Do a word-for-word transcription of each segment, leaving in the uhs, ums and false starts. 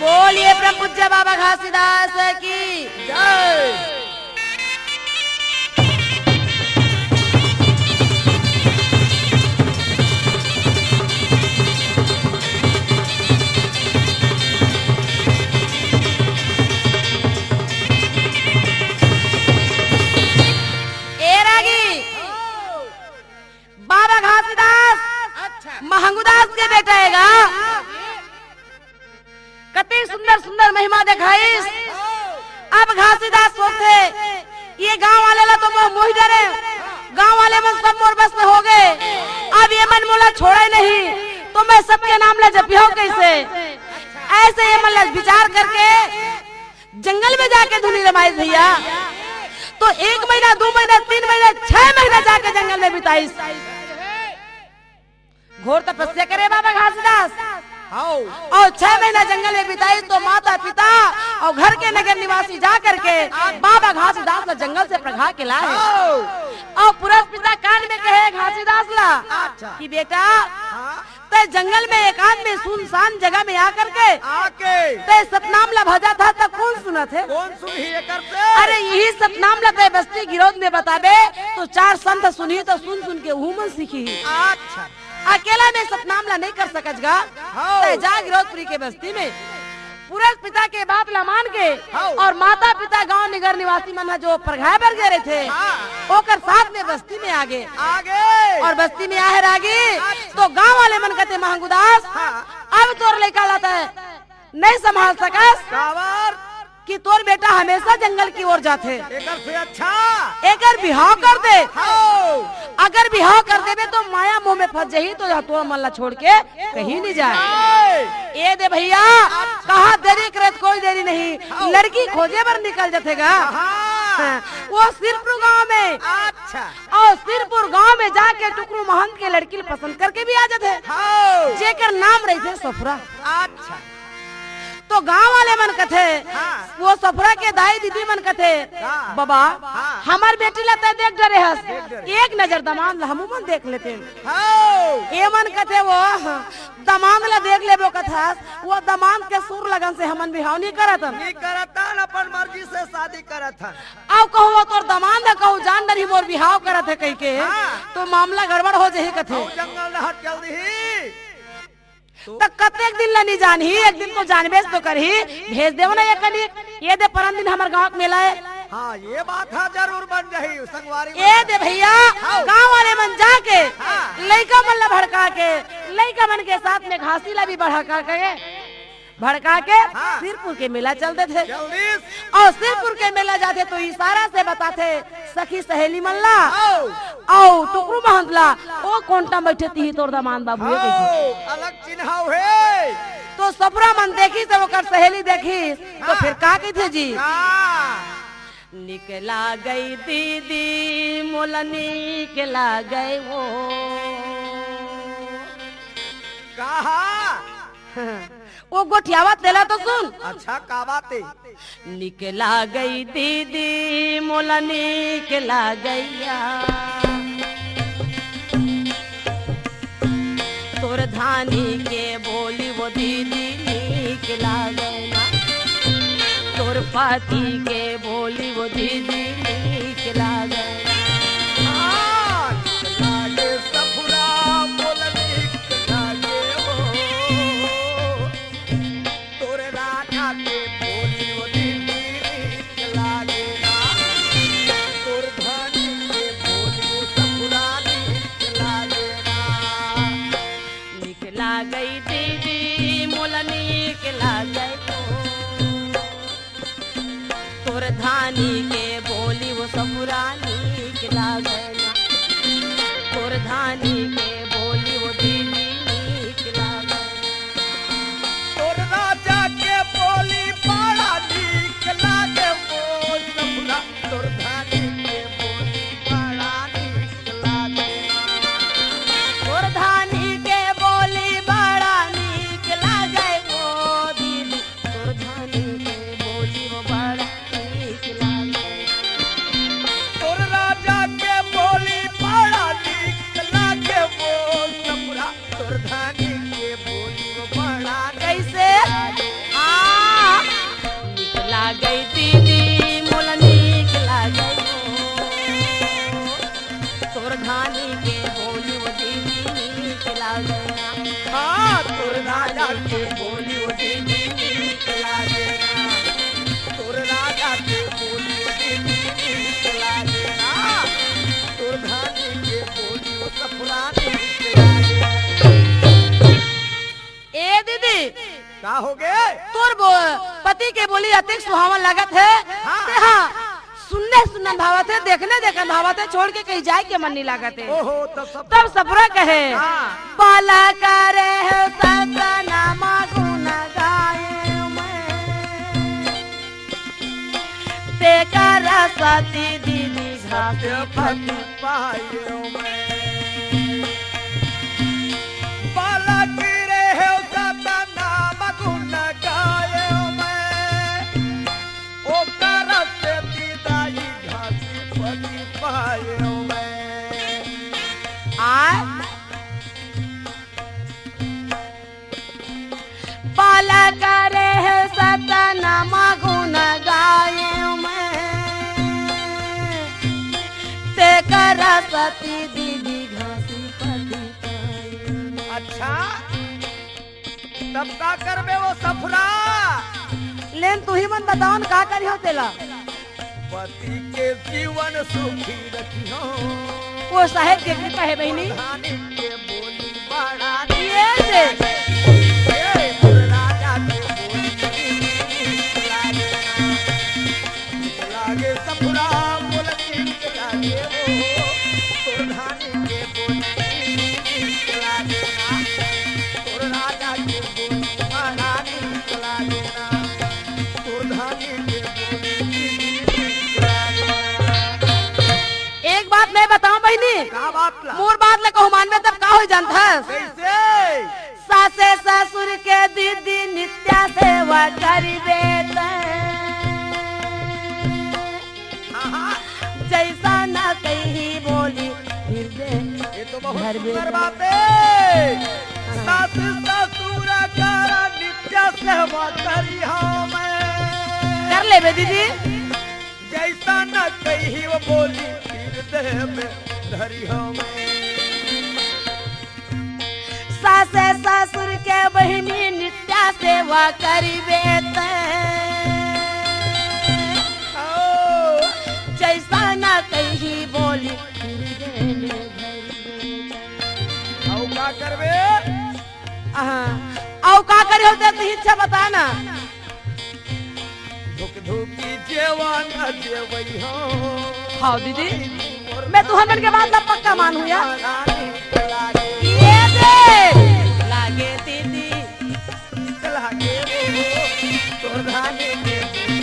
बोलिए परम पूज्य बाबा घासीदास की जय। ए रागी, बाबा घासीदास अच्छा। महंगूदास के बेटा हे गा। कति सुंदर सुंदर महिमा देखाइस। अब घासीदास सोचथे, ये गांव वाले ला तो मोह मोहि डरे, गांव वाले मन सब मोर बस में हो गए, अब ये मन मोला छोड़े नहीं, तो मैं सबके नाम ला जपिहूं कैसे? ऐसे ये मन ला विचार करके जंगल में जाके धुनी रमाइस भैया। तो एक महीना, दो महीना, तीन महीना, छह महीना जाके जंगल में बिताइस। घोर तपस्या करे बाबा घासीदास। हाओ। अउ छह महीना जंगल में बिताइस तो माता पिता अउ घर के नगर निवासी जा करके बाबा घासीदास ला जंगल से पढ़ा के लाए। हाओ। अउ पुरस पिता कान में कहे घासीदास ला अच्छा। कि बेटा, हाँ। तैं जंगल में एकांत में सुनसान जगह में आ करके आके। तैं सतनाम ला भजथस त कोन सुनत हे? कोन सुनही एकर से? अरे इही सतनाम ला तैं बस्ती गिरौद में बताबे तो चार संत सुनही त सुन सुन के उहू मन सीखही। अच्छा। अकेला में सतनाम ला नहीं कर सकस गा। हाओ। तैं जा गिरौदपुरी के बस्ती में पुरस पिता के बात ला मान के हाओ। अउ माता पिता गांव नगर निवासी मन ह जो परघाय बर गे रहिथे, हाँ। ओकर साथ में बस्ती में आगे। आगे। अउ बस्ती में आहे रागी, अच्छा। तो गांव वाले मन कथे महंगूदास, हाँ। अब तोर लइका ला तैं नहीं संभाल सकस। काबर? कि तोर बेटा हमेशा जंगल की ओर जाथे। एकर से अच्छा। एकर बिहाव कर दे। हाओ। अगर बिहाव कर देबे तो माया मोह में फंस जाही, तो तोर मन ला छोड़ के कहीं नहीं जाए। नहीं। ए दे भैया, कहाँ देरी करत, कोई देरी नहीं। हाओ। लड़की खोजे बर निकल जथे गा। हाँ। हाँ, वो सिरपुर गांव में। अच्छा। अउ सिरपुर गांव में जाके टुकरू महंत के लड़की ल पसंद करके भी आ जथे। हाओ। जेकर नाम रहिथे सफुरा। अच्छा। तो गांव वाले मन कथे, हाँ। वो सफुरा के दाई दीदी मन कथे, हाँ। बाबा, हाँ। हमर बेटी ला तैं देख डरे हस, देख डरे। एक नजर दमांद ला हमू मन देख लेतेन। हाओ। ए मन कथे वो दमांद ला देख लेबो कथस, वो दमांद के सुर लगन से हमन बिहाव नहीं करत हन। नहीं करत हन, अपन मर्जी से शादी करत हन। अउ कहूं वो तोर दमांद ह कहूं जान डरही मोर बिहाव करत हे कहिके, हाँ। तो मामला गड़बड़ हो जाही कथे। अउ जंगल डहर चल दिही। तो त कतेक दिन ला नहीं जानही, एक दिन तो जानबेच तो करही। भेज देव ना ये कनी, ए दे परन दिन हमर गांव के मेला हे। हाँ, ये बात ह जरूर बन जाही, संगवारी ए मन। दे भैया, हाँ। गांव वाले मन जाके हाँ। लइका मन ला भड़का के, लइका मन के साथ में घासी ला भी भड़का के, भड़का के हाँ। सिरपुर के मेला चल देथे। चल दिस। अउ सिरपुर के मेला जाथे तो इशारा से बताथे सखी सहेली मन ला। हाँ। अउ टुकरू महंत ला, ओ कोंटा बइठे तिही तोर दमांद बाबू हे कहिथे। हाँ, अलग चिन्हाव हे। तो सफुरा मन देखिस, ओकर सहेली देखिस, तो हाँ। फिर का कहिथे जी? हाँ। निक लागय दीदी, मोला निक लागय वो। कहा? वो गोठियावत तेला तो सुन। अच्छा, का बात हे? निक लागय दीदी, मोला निक लागय या। तोर धानी के बोली वो दीदी निक लागय ना। तोर पाती के बोली वो दीदी निक लागय ना। हाँ, निक लागे सफुरा, मोला निक लागे वो। तोर राजा के बोली वो दीदी निक लागे ना। तोर धानी के बोली वो सफुरा निक लागे ना। निक लागय दीदी, मोला निक लागय वो। तोर धानी के बोली वो सफुरा निक लागय ना। तोर धानी के बोली वो दीदी निक लागय ना। तोर राजा के बोली बड़ा निक लागे वो सफुरा। तोर धानी के बोली बड़ा निक लागे। तोर धानी के बोली बड़ा निक लागे वो दीदी। तोर धानी के बोली वो बड़ा निक लागे। तोर राजा के बोली बड़ा निक लागे वो सफुरा। तोर धानी के बोली वो बड़ा निक कइसे? लागे। आ। का होगे? तोर बो-, पति के बोली अतेक सुहावन लागत हे। हाँ। ते हाँ, सुनने सुनन भावत हे, देखने देखन भावत हे, छोड़ के कहीं जाए के मन नहीं लागत हे। ओहो, तब सब तब सफुरा कहे, हाँ। "बाला करे हे सतनाम गुण गाए मैं, तेकर सती दीदी घासी पति पायो मैं। बाला करे हे सतनाम गुण गायो मैं, ओकर सती दाई घासी पति पायो मैं।" आय? बाला करे हे सतनाम गुण गाए मैं, तेकर सती दीदी घासी पति पाए। अच्छा, तब का करबे वो सफुरा? लेन तुही मन बताओ न, का करिहो तेला? पति के जीवन सुखी रखिहो। वो साहेब के कृपा हे बहिनी। प्रधानी के बोली बड़ा ये दे। ए, राजा के बोली नीक लागे ना। नीक लागे सफुरा बोल नीक लागे हो। प्रधानी के बोली नीक लागे ना। तोर राजा के बोली बड़ा नीक लागे ना। एक बात मैं बताऊं बहिनी, का बात ला? मोर बात ला कहूं मानबे तब का हो जानत हस? कैसे? सासे ससुर के दीदी नित्या सेवा करिबे त। हाँ, हाँ। जैसा ना कहीं बोली फिर दे। ये तो बहुत घर सुंदर बेटा। बात है। हाँ। सास ससुर करा नित्या सेवा करी हूँ मैं। कर लेबे दीदी। जैसा न कही वो बोली, फिर देह में धरी हमें। सासे ससुर के बहिनी नित्या सेवा करिबे त। ओ। जैसा न कही बोली, फिर देह में धरी हमें। अउ का करबे? हाँ। अउ का करे होते तो इच्छा बता ना। धुक धुकी जेवा न जेवई हो। हाँ दीदी, मैं तुहर मन के बात ला पक्का मानहूँ यार। ये दे। लागे दीदी। लागे रे हो, तोर धानी के बोली।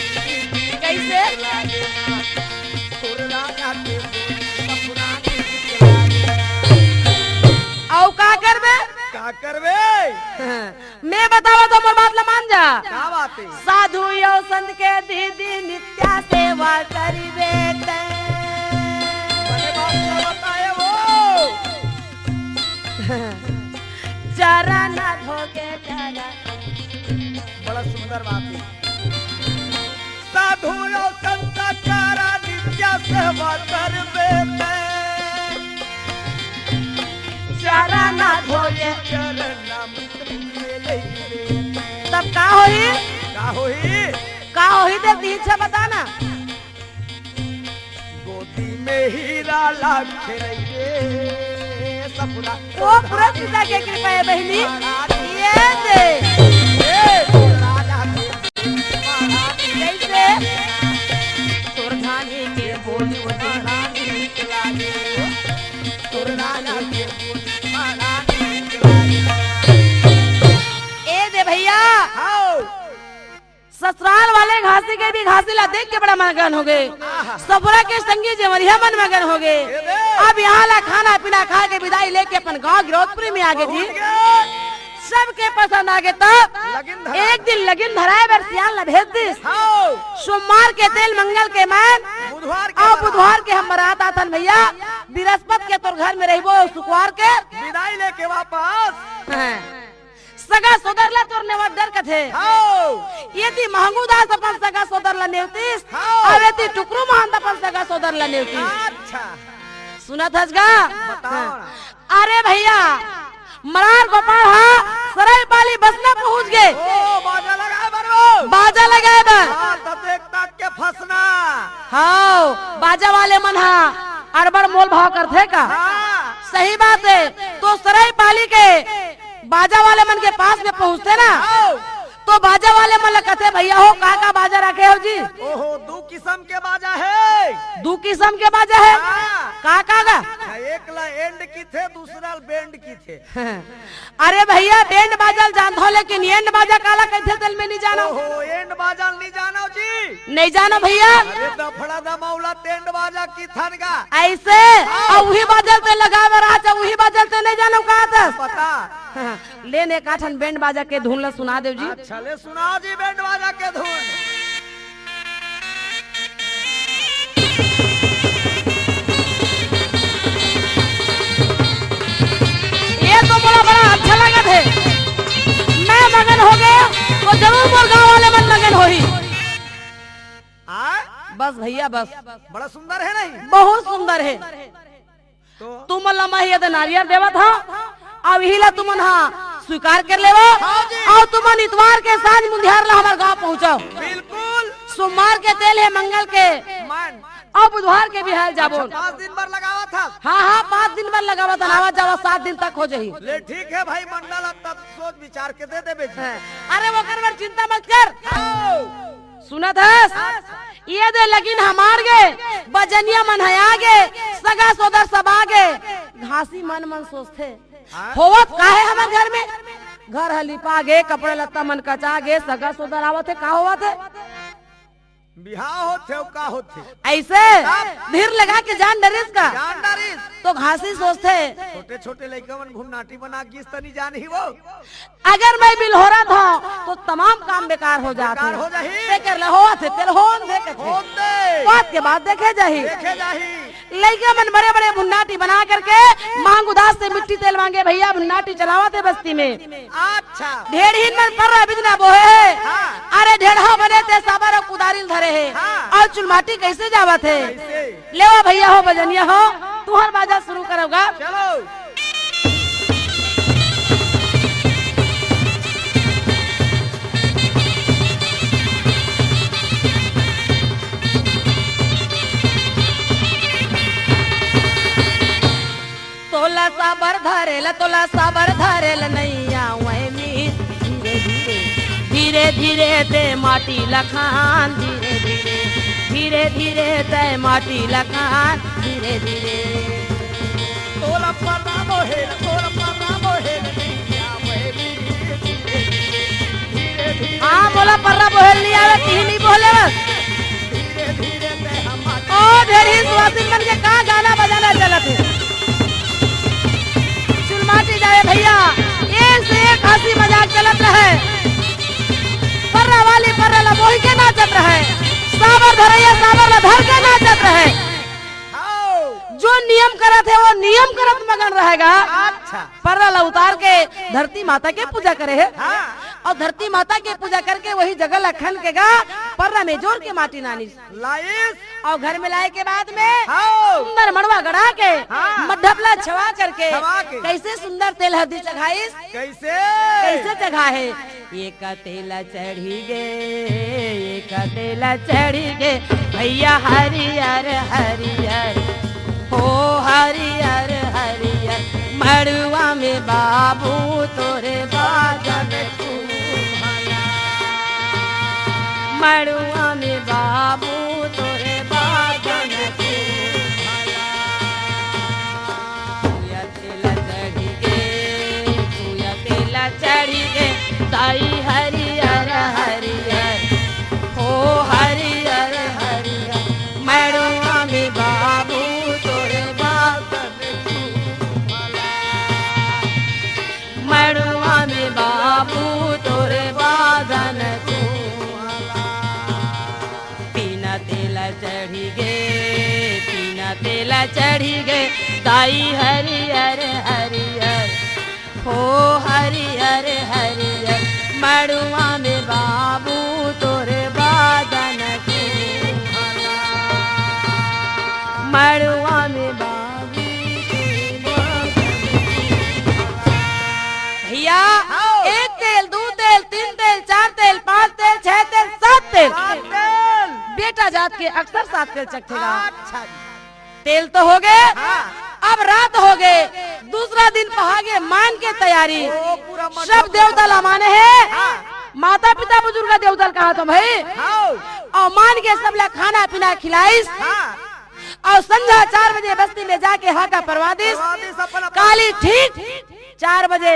कैसे? लागे ना, तोर राजा के बोली, सपना के लागे ना। अउ का करबे? का करबे? हाँ। मैं बतावत हूँ, मोर बात ला मान जा। का बात है? साधु अउ संत के दीदी नित्या सेवा करिबे ते। बने बात ला बताए वो। चरण धोके चरण। बड़ा सुंदर बात है। साधु अउ संत करा नित्य सेवा करबे ते। चरण धोए। चरण अमृत पीले लइबे ते। तब का होही? का होही? का होही ते दीक्षा बता ना। गोदी में हीरा लाख रहिए सपना। वो पूरा पिता के कृपा है बहिनी। ये दे। ए, राजा के कैसे? तोर धानी के बोली वो रानी के लागे। तोर रानी के बोली रानी के लागे। ए दे भैया। हाँ। ससुराल वाले घासी के भी घासी ला देख के बड़ा मगन हो गए। आहा। सफुरा के संगी जेवरिया मन मगन हो गए। ए दे। अब यहाँ ला खाना पीना खा के विदाई लेके अपन गांव गिरौदपुरी में आगे जी। पहुंच गए। सबके पसंद आगे तब लगिन धरा। एक दिन लगिन धराए बर सियान ला भेज दिस। हाँ। सोमवार के तेल मंगल के मैन बुधवार के अउ बारात। बुधवार के हम बारात आथन भैया। बृहस्पत के तोर घर में रहिबो, शुक्रवार के विदाई लेके वापस। हाँ। सगा सोदर ला तोर नेवत डर कथे। हाँ। यदि महंगू दास अपन सगा सोदर ला नेवतिस, हाँ। अउ यदि टुकरू महंत अपन सगा सोदर ला नेवतिस। अच्छा। सुनत हस गा? बताओ हाँ। ना। अरे भैया, मरार गोपाल हा सरायपाली बसना पहुंच गए। ओ, बाजा लगाए बर वो। बाजा लगाए बर। हाँ, तब देख तक के फंसना। हाँ, बाजा वाले मन हा अड़बड़ मोल भाव करथे का? हाँ। सही बात है। तो सरायपाली के बाजा वाले मन के पास में पहुंचते ना, हाँ। तो बाजा वाले मन ल कथे, भैया हो, का का बाजा रखे हो जी? ओहो, दू किसम के बाजा हे। दू किसम के बाजा हे? हाँ। का का गा? हाँ, एक ला एंड किथे, दूसरा ल बैंड किथे। अरे भैया, बैंड बाजा ल जानथव, लेकिन एंड बाजा काला कथे, तेला मैं नइ जानव। ओहो, एंड बाजा ल नइ जानव जी? नइ जानव भैया। अरे दफड़ा दमौला तेंड बाजा किथन गा। अइसे? हाँ। अउ उही बाजा ल तें लगाय बर आच, उही बाजा ल तें नइ जानव का त? बता। ले न, एक आठन बैंड बाजा के धुन ल सुना देव जी। अच्छा, ले सुनाव जी बैंड बाजा के धुन। ये तो मोला बड़ा अच्छा लगत हे। मैं मगन हो गेंव, तो जरूर मोर गांव वाले मन मगन होही। आय? बस भैया, बस। बड़ा सुंदर हे नहीं? बहुत सुंदर हे। तो? तुमन ला मैं ये दे नारियल देवत हंव, अउ इही ला तुमन हा स्वीकार कर लेवव। हाँ जी। अउ तुमन इतवार के सांझ मुंधियार ला हमर गांव पहुंचव। बिल्कुल। सोमवार के तेल हे, मंगल के, मन। अउ बुधवार के बिहाल जाबो। अच्छा, पांच दिन बर लगावत हस? हाँ, हाँ, पांच दिन बर लगावत हन, आवत जावत सात दिन तक हो जाही। ले ठीक हे भाई मंडल, अब तब सोच विचार के दे देबे जी। हाँ। अरे ओकर बर चिंता मत कर। हाँ। सुनत हस? ये दे लगिन हमार गे, बजनिया मन ह आगे, सगा सोदर सब आगे। घासी मन मन सोचथे, हाँ? होवत का हे हमर घर में? घर ह लिपा गे, कपड़ा लत्ता मन कचा गे, सगा सोदर आवत हे, का होवत हे? बिहाव होथे अउ का होथे? अइसे तब? धीर लगा के जान डरिस का? जान डरिस। तो घासी सोचथे। छोटे छोटे लइका मन भुन्नाटी बना गिस तनी जानही वो। अगर मैं बिलहोरत हंव, तो तमाम काम बेकार हो जाथे। बेकार हो जाही। तेकर ले होवत हे, तेला होन दे कथे। होन दे। बात के बाद देखे जाही। देखे जाही। लइका मन बड़े-बड़े भुन्नाटी बना करके मांग उदास से मिट्टी तेल मांगे, भैया भुन्नाटी चलावत हे बस्ती में। अच्छा। ढेड़हीन मन पर्रा बिजना बोहे हे। हाँ। अरे ढेड़हा बने ते साबर अउ कुदारी ल धरे हे। हाँ। अउ चुलमाटी कइसे जावत हे? कइसे? लेवा भैया हो, बजनिया हो, तुंहर बाजा शुरू करव गा। चलो। तोला साबर धरेल, तोला साबर धरेल नइ आवय मीत। धीरे धीरे, धीरे धीरे ते माटी ल खान, धीरे धीरे, धीरे धीरे ते माटी ल खान, धीरे धीरे। तोला पर्रा बोहेल, तोला पर्रा बोहेल नइ आवय मीत। धीरे धीरे, धीरे धीरे। हाँ, मोला पर्रा बोहेल नइ आवय, तिही नइ बोले बस। धीरे धीरे ते हम ओ ढेड़ही सुवासिन मन के का गाना बजाना चलत हे। चुलमाटी जाए भैया, एक से एक हंसी मजाक चलत रहे। पर्रा वाली पर्रा ला बोही के नाचत रहे, साबर धरैया साबर ला धर के नाचत रहे। हाँ। जो नियम करत हे, वो नियम करत मगन रहेगा। अच्छा। पर्रा ला उतार के धरती माता के पूजा करे हे। हाँ। अउ धरती माता के पूजा करके वही जगह ला खन के गा, पर्रा में जोर के माटी नानिस। लाइस। अउ घर में लाए के बाद में हाँ। सुंदर मड़वा गड़ा के, हाँ। मड्ढप ला छवा करके, छवा के। कइसे सुंदर तेल हरदी चघाइस? कइसे? कइसे चघा हे? एक तेला चढ़ी गे, एक तेला चढ़ी गे, भैया हरियर हरियर, हो हरियर हरियर, मड़ुआ में बाबू तोरे बाजन कुम्हला, मड़ुआ में बाबू तोरे बाजन कुम्हला। तेला चढ़ी गे, पूजा तेला चढ़ी गे, दाई हरियर हरियर, हो हरियर हरियर, मड़ुआ में बाबू तोरे बाजन कुम्हला, मड़ुआ में बाबू तोरे बाजन कुम्हला। तीना तेला चढ़ी गे, तीना तेला चढ़ी गे, दाई हरियर हरियर, हो हरियर हरियर, मड़ुआ में बाबू तोरे बाजन कुम्हला, मड़ुआ में बाबू तोरे बाजन कुम्हला। भैया, हाँ। एक तेल, दू तेल, तीन तेल, चार तेल, पांच तेल, छह तेल, सात तेल। सात तेल। बेटा जात के अक्सर सात तेल चघथे गा। अच्छा जी। तेल तो हो गे, हाँ। अब रात हो गे, दूसरा दिन पहागे मान के तैयारी। ओ, पूरा मंडप सब देवता ला माने हे। हाँ। माता पिता बुजुर्ग देवता ल कहाथंव भाई। हाँ। अउ मान के सब ला खाना पीना खिलाइस। हाँ। अउ संझा चार बजे बस्ती ले जाके हाका परवा दिस। परवा दिस अपन, अपन। काली ठीक चार बजे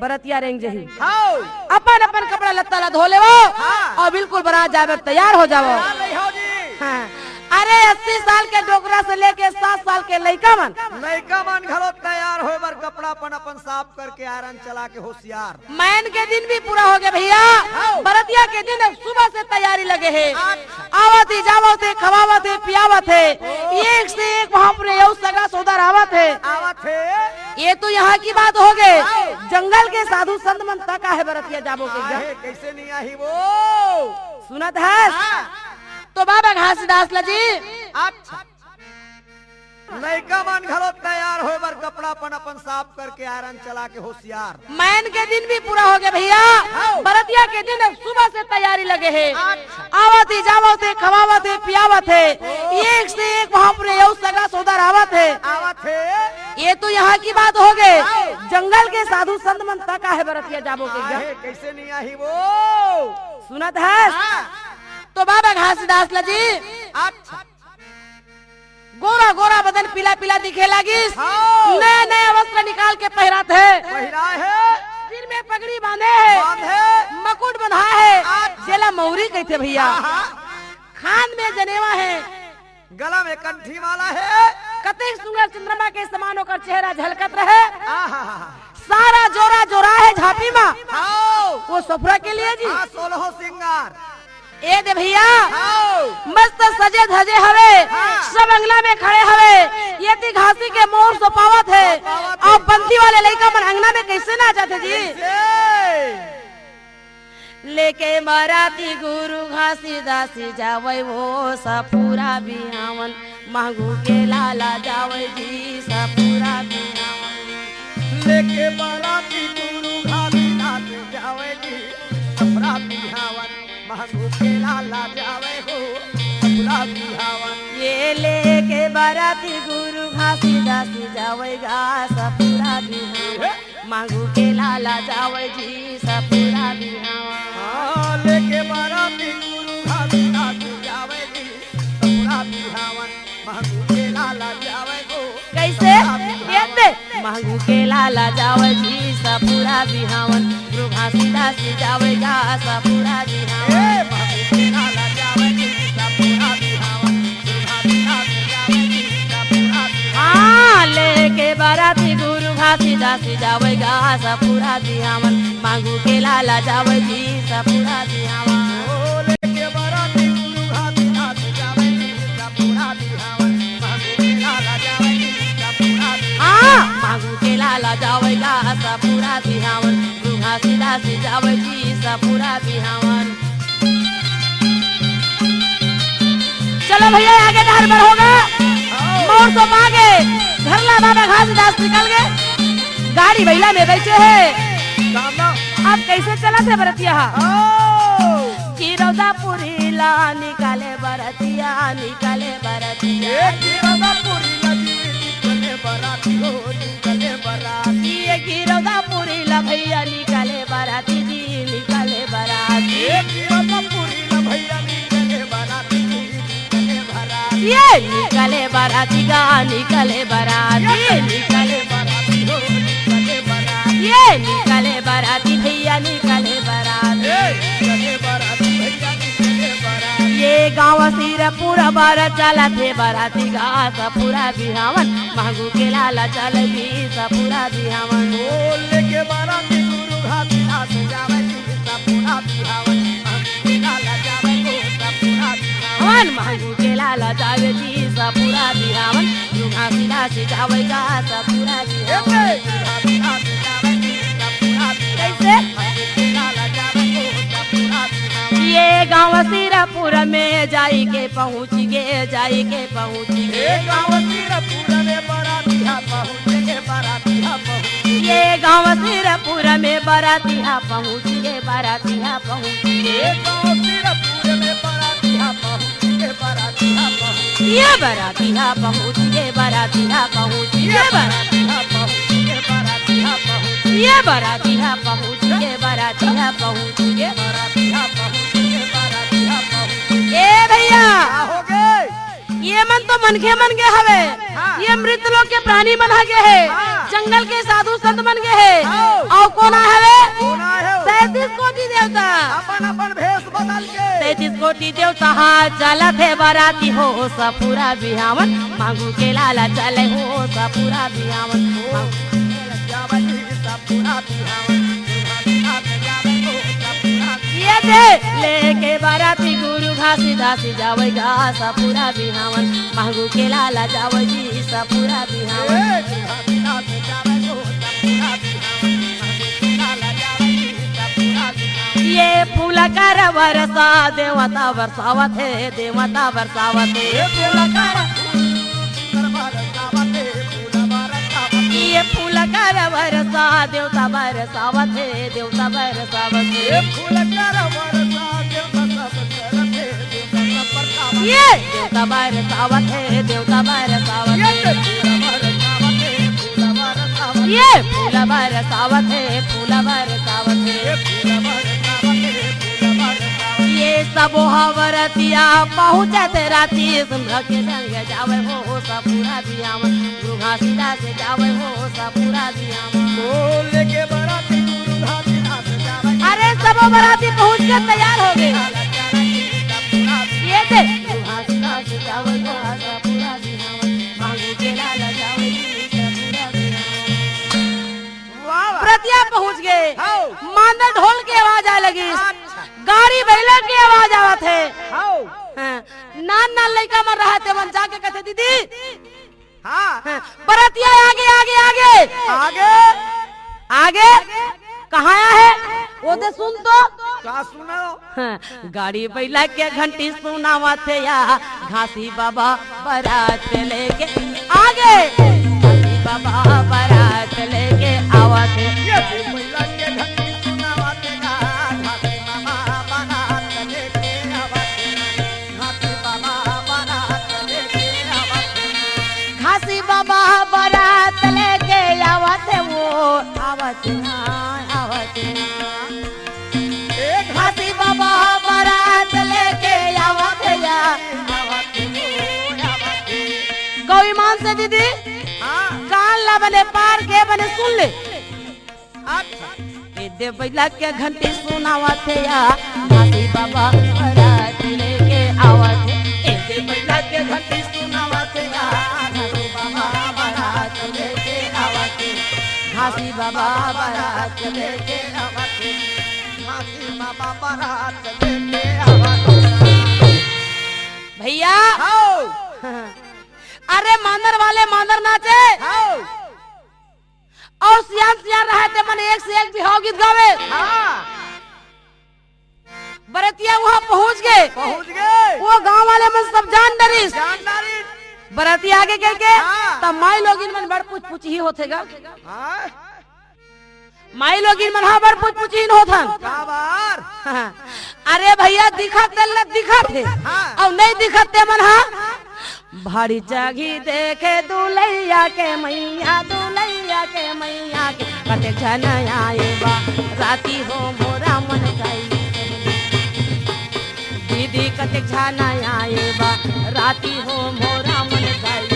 बरतिया रेंग जही। हाँ। अपन अपन कपड़ा लत्ता ला धो लेवो। हाँ। अउ बिल्कुल बरात जाए बर तैयार हो जावो। तैयार रहिहव जी। हाँ। अरे अस्सी साल के डोकरा से लेके सात साल के लइका मन। लइका मन घलो तैयार होए बर कपड़ा अपन अपन साफ करके आयरन चला के होशियार। मैन के दिन भी पूरा होगे भइया। हाँ। बरतिया के दिन अब सुबह से तैयारी लगे हे। अच्छा। आवत हे, जावत हे, खवावत हे, पियावत हे। ओ। एक से एक वहाँ अपने अउ सगा सोदर आवत हे। आवत हे। ये तो यहाँ की बात होगे। हाँ। जंगल के साधु संत मन तक आहे बरतिया जाबो के। आहे, कइसे नइ आही वो? सुनत हस? हाँ। तो बाबा घासीदास ला जी। अच्छा। लइका मन घलो तैयार होए बर कपड़ा अपन अपन साफ करके आयरन चला के होशियार। मैन के दिन भी पूरा होगे भइया। हाँ। बरतिया के दिन अब सुबह से तैयारी लगे हे। अच्छा। आवत हे, जावत हे, खवावत हे, पियावत हे। ओ। एक से एक वहाँ अपने अउ सगा सोदर आवत हे। आवत हे। ये तो यहाँ की बात होगे। हाँ। जंगल के साधु संत मन तक आहे बरतिया जाबो के। आहे, कइसे नइ आही वो? सुनत हस? हाँ। तो बाबा घासीदास ला जी। अच्छा। गोरा गोरा बदन पीला पीला दिखे लागिस। हाँ। नया नया वस्त्र निकाल के पहिरात हे। पहिराए हे। सिर में पगड़ी बांधे हे। बांधे। मुकुट बंधाए हे। अच्छा। जेला मौरी कहिथे भइया। हाँ, हाँ। कान में जनेवा हे। गला में कंठी माला हे। कतेक सुंदर चंद्रमा के समान ओकर चेहरा झलकत रहे। आहा। सारा जोरा जोरा हे झांपी मा। हाँ। वो सफरा के लिए जी। हाँ, सोलहो सिंगार। ए दे भइया, हाँ। मस्त सजे धजे हवे, हाँ। सब अंगना में खड़े हवे, एती घासी के मोर सोपावत हे, सोपावत हे। अउ पंथी वाले लइका मन अंगना में कइसे नाचत हे जी? कइसे? लेके बराती गुरु घासीदास जावय वो सफरा बिहावन। मांगू के लाला जावय जी सफरा बिहावन। लेके बराती गुरु घासीदास जावय जी सफरा बिहावन। मांगू के लाला जावय हो सफरा बिहावन। ये लेके बराती गुरु घासीदास जावय गा सफरा बिहावन। हे। मांगू के लाला जावय जी सफरा बिहावन। हाँ, लेके बराती गुरु घासीदास जावय जी सफरा बिहावन। मांगू के लाला जावय गो कइसे? सफरा बिहावन। ये दे। मांगू के लाला जावय जी सफरा बिहावन। गुरु घासीदास जावय गा सफरा बिहावन। ए, मांगू के लाला जावय जी सफरा बिहावन। हाँ, लेके बराती गुरु घासीदास जावय गा सफरा बिहावन। मांगू के लाला जावय जी सफरा बिहावन। ओ, लेके बराती गुरु घासीदास जावय जी सफरा बिहावन। मांगू के लाला जावय जी सफरा बिहावन। हाँ, मांगू के लाला जावय गा सफरा बिहावन। गुरु घासीदास जावय जी सफरा बिहावन। चलो भइया, आगे डहर बढ़ो गा। मउर सोपा गे, घर ला बाबा घासीदास निकल गे, गाड़ी बइला में बइठे हे। अब कइसे चलत हे बरतिया हा? गिरौदापुरी ला निकले बरतिया, निकले बरतिया। ए, गिरौदापुरी ला निकले बराती हो, निकले बराती। ए, गिरौदापुरी ला भइया निकले बराती जी, निकले बराती। ए, गिरौदापुरी ला भइया निकले बराती जी, निकले बराती। ए, निकले बराती गा, निकले बराती। ए, निकले बराती हो, निकले बराती। ए, निकले बराती भइया, निकले बराती। ए, निकले बराती भइया, निकले बराती। ए, गाँव सिरपुर बर चलत हे बराती गा सफरा बिहावन। मांगू के लाला चलय जी सफरा बिहावन। ओ लेके बराती गुरु घासीदास जावय जी सफरा बिहावन। मांगू के लाला जावय गो सफरा बिहावन। हवन मांगू के लाला जावय जी सफरा बिहावन। गुरु घासीदास जावय गा सफरा बिहावन। ए, सफरा बिहावन जावय जी सफरा बिहावन। कइसे? मांगू के लाला जावय गो सफरा बिहावन। ए गाँव सिरपुर में जाई के पहुँच गे, जाई के पहुँच गे। ए गाँव सिरपुर में बरातिहा पहुँच गे, बरातिहा पहुँच गे। ए गाँव सिरपुर में बरातिहा पहुँच गे, बरातिहा पहुँच गे। ए गाँव सिरपुर में बरातिहा पहुँच गे, बरातिहा पहुँच गे। ए बरातिहा पहुँच गे, बरातिहा पहुँच गे, ए बरातिहा पहुँच गे, बरातिहा पहुँच गे। ये बराती ह पहुँच गे, बराती ह पहुँच गे। ए भैया, का हो गे? ये मन तो मनखे मन गे हवे, हाँ। ये मृत लोक के प्राणी मन ह गे हे, हाँ। जंगल के साधु संत मन गे हे। हाँ। अउ कोन आय हवे? कोन आय हवे? सैंतीस कोटि देवता। अपन अपन भेष बदल के। सैंतीस कोटि देवता ह चलत हे बराती हो सपूरा बिहावन, मांगू के लाला चले हो सपूरा बिहावन। ये दे लेके बराती गुरु घासीदास जावै गा सपूरा बिहावन, मांगू के लाला जावै जी सपूरा बिहावन। ये फूल कर बरसा देवता बरसावत हे, देवता बरसावत हे। ये फूल कर बरसा देवता बरसावत हे, देवता बरसावत हे। ये देवता बरसावत हे, देवता बरसावत हे। ये फूल बरसावत हे, फूल बरसावत हे। ये सबो ह बरतिया पहुँचत राती, सुन के संग जावै हो सपूरा बिहावन, गुरु घासीदास जावै हो सपूरा बिहावन। अरे सबो बराती पहुँच के तैयार हो गे। ये दे। वाह, वाह। बरतिया पहुँच गे। हाँ। मांदर ढोल के आवाज आय लगिस। अच्छा। गाड़ी बइला के आवाज आवत हे। हाँ। हाँ। नान नान लइका मन रहत हे, मन जाके कथे, "दीदी।" हाँ। हाँ। बरतिया आगे, आगे, आगे। आगे। आगे। कहाँ आय हे? ओ दे सुन तो। का सुनाओ? हाँ। गाड़ी बइला के घंटी सुनावत हे या, घासी बाबा बरात लेके आगे। घासी बाबा बरात लेके आवत हे। ये गाड़ी बइला के घंटी सुनावत हे या, घासी बाबा बरात लेके आवत हे। घासी बाबा बरात लेके आवत हे। घासी बाबा बरात लेके आवत हे, वो आवत हे ना, आवत हे ना। ए घासी बाबा बरात लेके आवत हे या, आवत हे वो, आवत हे। गौ ईमान से दीदी, हाँ। कान ला बने पार के बने सुन ले। अच्छा। ए दे बइला के घंटी सुनावत हे या, घासी बाबा बरात लेके आवत हे। ए दे बइला के घंटी सुनावत हे या, घासी बाबा बरात लेके आवत हे। घासी बाबा बरात लेके आवत हे। घासी बाबा बरात लेके आवत हे। भैया। हाँ। अरे मांदर वाले मांदर नाचे। हाँ। अउ सियान सियान रहय ते मन एक से एक बिहाव गीत गावे। हाँ। बरतिया उहाँ पहुँच गे। पहुँच गे। वो गाँव वाले मन सब जान डरिस। जान डरिस। बरतिया आगे कहिके, हाँ। त माई लोगिन मन बड़ पुछ पुछ ही होथे गा। हाँ। माई लोगिन मन हा बड़ पुछ पुछ ही होथन। काबर? हाँ। अरे भैया, दिखत तेला दिखत हे। हाँ। अउ नइ दिखत ते मन हा भारी जागी देखे दुलहिया के मइया, दुलहिया के मइया के। कतेक झन आए बा राती हो मोरा मन काई। दीदी कतेक झन आए बा राती हो मोरा मन काई।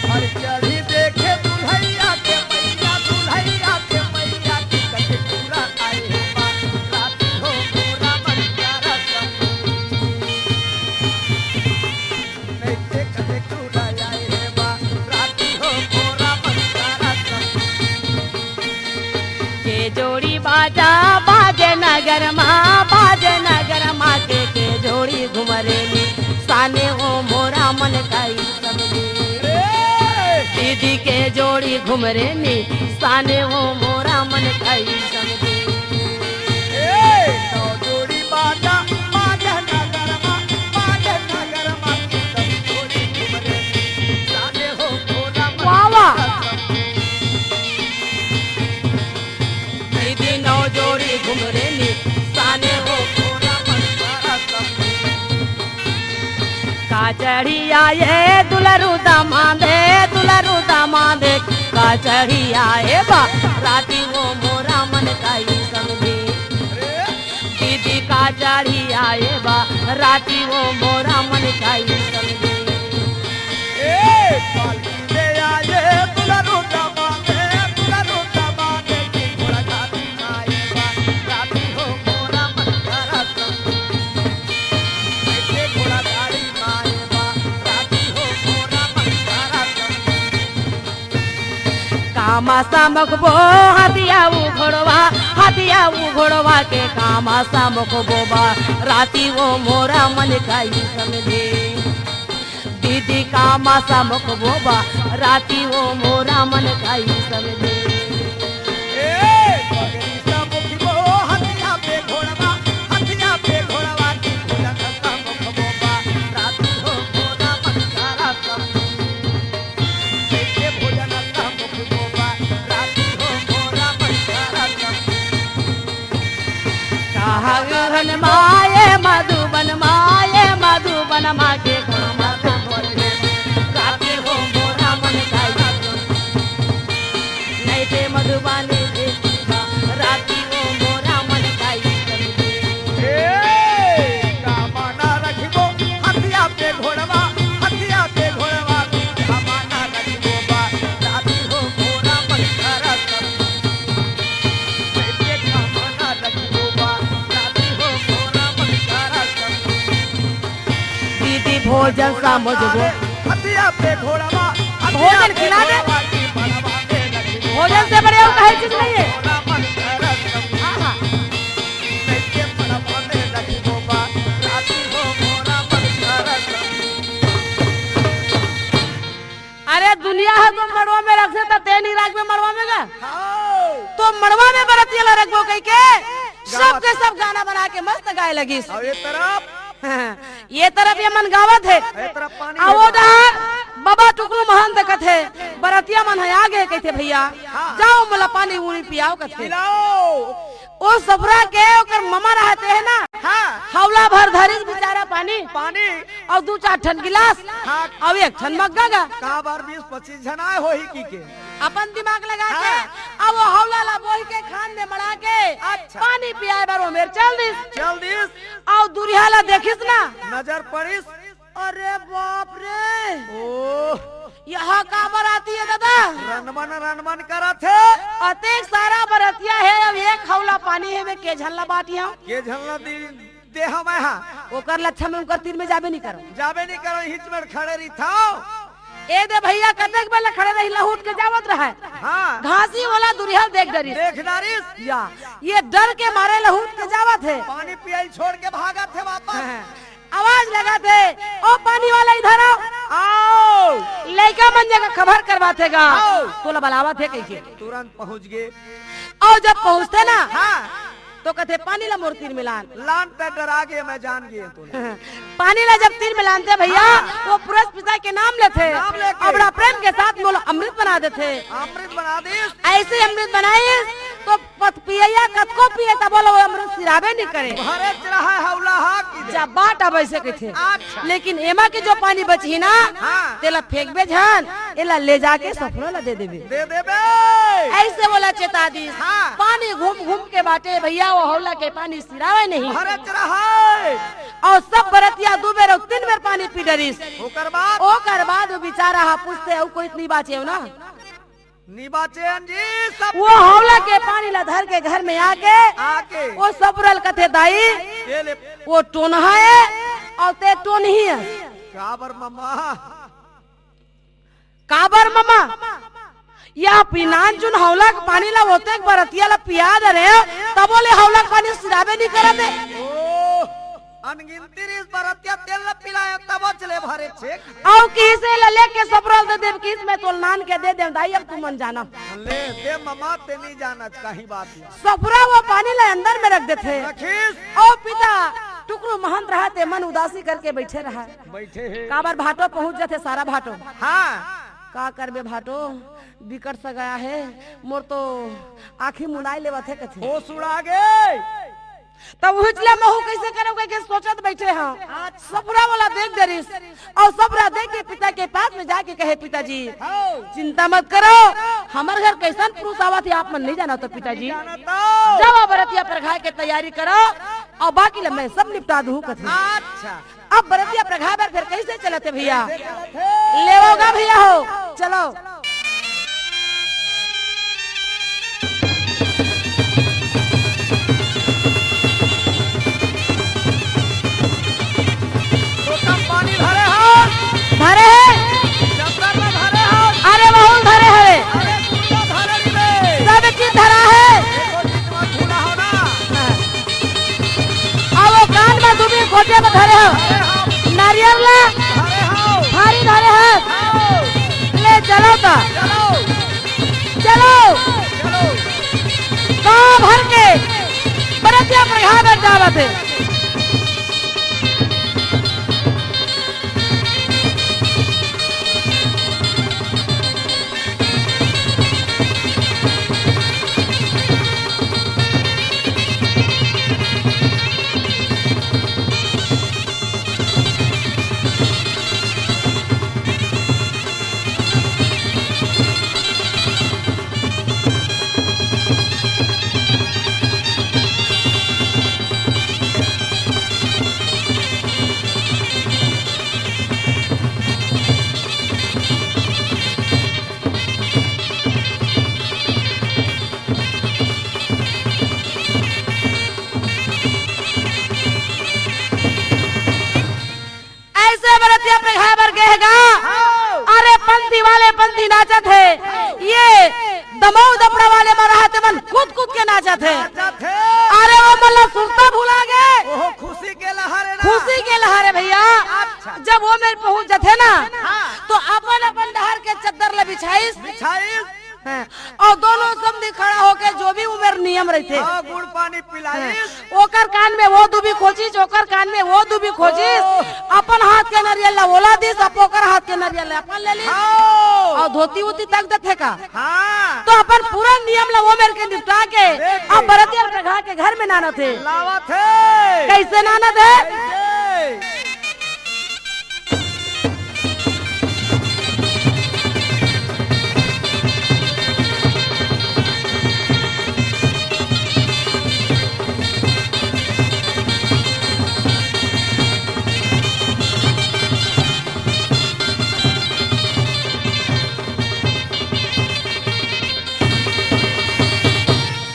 अरे चढ़ी देखे दुलहिया के मइया, दुलहिया के मइया के कतेक पूरा आए बा राती हो मोरा मन प्यारा। के जोड़ी बाजा बाजे नगर मा, बाजे नगर मा के, के जोड़ी घुमरे नी साने हो मोरा मन काई समझे। दीदी के जोड़ी घुमरे नी साने हो मोरा मन काई समझे। ए, नौ जोड़ी बाजा, बाजा नगरमा, बाजा नगरमा की सब जोड़ी घुमरे, साने हो भोला मन वाह, वाह। दीदी नौ जोड़ी घुमरे नी, साने हो भोला मन का चढ़िया ये दुलरू दामादे, दुलरू दामादे, का चढ़ी आए बा राती वो मोरा मन काई समझे। दीदी का चढ़ी आए बा राती वो मोरा मन काई समझे। ए, पालकी ले आए दुलरू दमादे, दुलरू दमादे की घोड़ा गाड़ी आए बा राती वो मोरा मन करा समझे। ऐसे घोड़ा गाड़ी आए बा राती वो मोरा मन करा समझे। कामा सामक बो हतिया उ घोड़वा, हतिया उ घोड़वा के कामा सामक बो बा राती वो मोरा मन काई समझे। दीदी कामा सामक बो बा राती वो मोरा मन काई समझे। ए, पगड़ी सामक बो हतिया पे घोड़वा, हतिया पे घोड़वा की भोजन सामक बो बा राती वो मोरा मन करा समझे। कहा गहन माये मधुबन, माये मधुबन मा के कामा राती हो मोरा मन काई। नहीं थे मधुबनी थे राती हो मोरा मन काई। ए, कामना रखिबो हथिया पे घोड़वा, हथिया पे घोड़वा, कामना रखिबो बा, राती हो मोरा मन करत। ए, कामना रखिबो बा, राती हो मोरा मन करत। दीदी भोजन समझबो। हथिया पे घोड़वा, हथिया भोजन पे खिला दे। घोड़वा की मड़वा में रखिबो भोजन से बड़े और काहे चीज नहीं है? मोरा मन करत। हाँ, हाँ। अरे दुनिया ह तो मड़वा में रखथे त तें नइ राखबे मड़वा में गा। हाँ। तो मड़वा में बरतिया ला रखबो कहिके सबके सब गाना बना के मस्त गाए लगिस। अउ ये तरफ? ये तरफ ये मन गावत हे। ये तरफ पानी अउ ओ डहर बबा टुकरू महंत कथे, बरतिया मन ह आगे कहिथे, भइया, हाँ। जाओ मोला पानी उनी पियाओ कथे। पिलाओ। ओ सफरा के ओकर ममा रहते हे ना, हाँ। हौला भर धरिस बिचारा पानी। पानी। अउ दू चार ठन गिलास, हाँ। अउ एक ठन मग्गा गा। काबर बीस पच्चीस झन आए होही कहिके। अपन दिमाग लगा के, हाँ। अउ ओ हौला ला बोही के खान में मड़ा के, अच्छा। पानी पियाए बर ओ मेर चल दिस। चल दिस। अउ दुरिहा ला देखिस ना। नजर पड़िस। अरे बाप रे। ओह। यहाँ का बराती हे दादा? रनमन, रनमन करत हे। अतेक सारा बरतिया हे, अब एक हौला पानी हे, में के झन ला बांटिहंव? के झन ला दे, दे हवंय हा। ओकर लच्छा में ओकर तीर में जाबे नइ करंव। जाबे नइ करंव, हिच में खड़े रहिथंव। ए दे भइया, कतेक बेला खड़े रही, लहुट के जावत रहय। हाँ। घासी वाला दुरिहा देख डरिस। देख डरिस। या, ये डर के मारे लहुट के जावत हे। पानी पियाई छोड़ के भागत हे वापस। हाँ। आवाज लगाथे, "ओ पानी वाला, इधर आओ।" आओ। लइका मन जगह खबर करवाथे गा। आओ। तोला बलावत हे कहिके। तुरंत पहुंच गे। अउ जब पहुंचथे ना, हाँ। तो कथे, "पानी ला मोर तीर में लान।" लान त डरा गे, मैं जान गे तोला। पानी ला जब तीर में लानथे भइया, हाँ। ओ पुरस पिता के नाम लेथे। नाम लेके। अउ बड़ा प्रेम के साथ मोला अमृत बना देथे। अमृत बना दिस। अइसे अमृत बनाइस, तो पत पियइया कतको पिए तभो ले ओ अमृत सिराबे नइ करे। भरे च रहय हौला हा कि दे। जा बाट अब अइसे कहिथे। अच्छा। लेकिन एमा के जो पानी बचही ना, हाँ। तेला फेंकबे झन, एला ले जाके सफरा ला दे देबे। दे देबे। अइसे ओला चेता दिस। हाँ। पानी घूम घूम के बांटे भइया, ओ हौला के पानी सिरावय नहीं। भरे च रहय। अउ सब बरतिया दू बेर अउ तीन बेर पानी पी डरिस। ओकर बाद? ओकर बाद ओ बिचारा हा पूछथे, "अउ कोई नइ बांचे हो ना?" नइ बांचे हन जी, सब ओ हौला के पानी ला धर के घर में आके, आके। ओ सफरा ल कथे, "दाई, ये ले। ओ टोनहा हे, अउ तें टोनही हस।" काबर ममा? काबर ममा? या पिनान चुन हौला के पानी ला ओतेक बरतिया ला पिया डरे, तभो ले हौला के पानी सिराबे नइ करत हे। ओह, अनगिनती रिहिस बरतिया तेला पिलाय तभो ले भरे च हे। अउ किहिसे ला लेके सफरा ल दे देबे, किहिस मैं तोला लान के दे देंव दाई, अब तुमन जाना। ले दे ममा, तें नइ जानस, काही बात नइ। सफरा ओ पानी ला अंदर में रख देथे। रखिस। अउ पिता टुकरू महंत रहय ते मन उदासी करके बइठे रहय। बइठे हे। काबर भाटो पहुंच जाथे सारा भाटो। हाँ। का करबे भाटो, बिकट सगाय हे, मोर तो आँखी मुंदाय लेवत हे कथे। होस उड़ा गे। त उहिच ला महू कइसे करव कहिके सोचत बइठे हंव। सफरा वाला देख डरिस अउ सफरा देख के पिता के पास में जाके कहे, पिताजी, चिंता मत करो, हमर घर कइसन पुरुष आवत हे आप मन नइ जानव त पिताजी। जाव बरतिया परघाय के तैयारी करो अउ बाकी ला मैं सब निपटा दूं कथे। अच्छा। अब बरतिया परघाय बर फेर कइसे चलत हे भइया? लेवव गा भइया हो, चलो। लोटा म पानी धरे हस। धरे हे। चद्दर ला धरे हस। अरे बहुत धरे हवे। अरे कुर्ता धरे नी बे। सब चीज धरा हे। एको चीज मत भूला हो ना। हाँ। अउ वो कान म दूबी खोटे म धरे हव। धरे हस। नारियल ला। धरे हस। थारी धरे हस। हव। ले चलो त। चलो। चलो। चलो। गांव भर के बरतिया परघाय बर जावत हे। अइसे बरतिया परघाय बर गे हे गा। हव। अरे पंथी वाले पंथी नाचत हे। हव। ये दमऊ दपड़ा वाले मन रहा तेमन कूद कूद के नाचत हे। नाचत हे। अरे वो मन ला सुरता भुला गे। ओहो खुशी के लहर हे ना। खुशी के लहर हे भइया। अच्छा। जब वो मेर पहुंच जाथे ना, हाँ। त अपन अपन डहर के चद्दर ला बिछाइस। बिछाइस। हाँ। अउ दोनों समधी खड़ा होके जो भी उमेर नियम रहिथे। हाँ, गुड़ पानी पिलाइस। हाँ। ओकर कान में वो दूबी खोजिस, ओकर कान में वो दूबी खोजिस। ओह। अपन हाथ के नरियल ला ओला दिस, अब ओकर हाथ के नरियल ला अपन ले लिस। हाँ। अउ धोती उती तक देथे का? हाँ। त अपन पूरा नियम ला वो मेर के निपटा के, लेके। अब बरतिया परघा के घर में लानत हे। लावत हे। कइसे लानत हे? कइसे?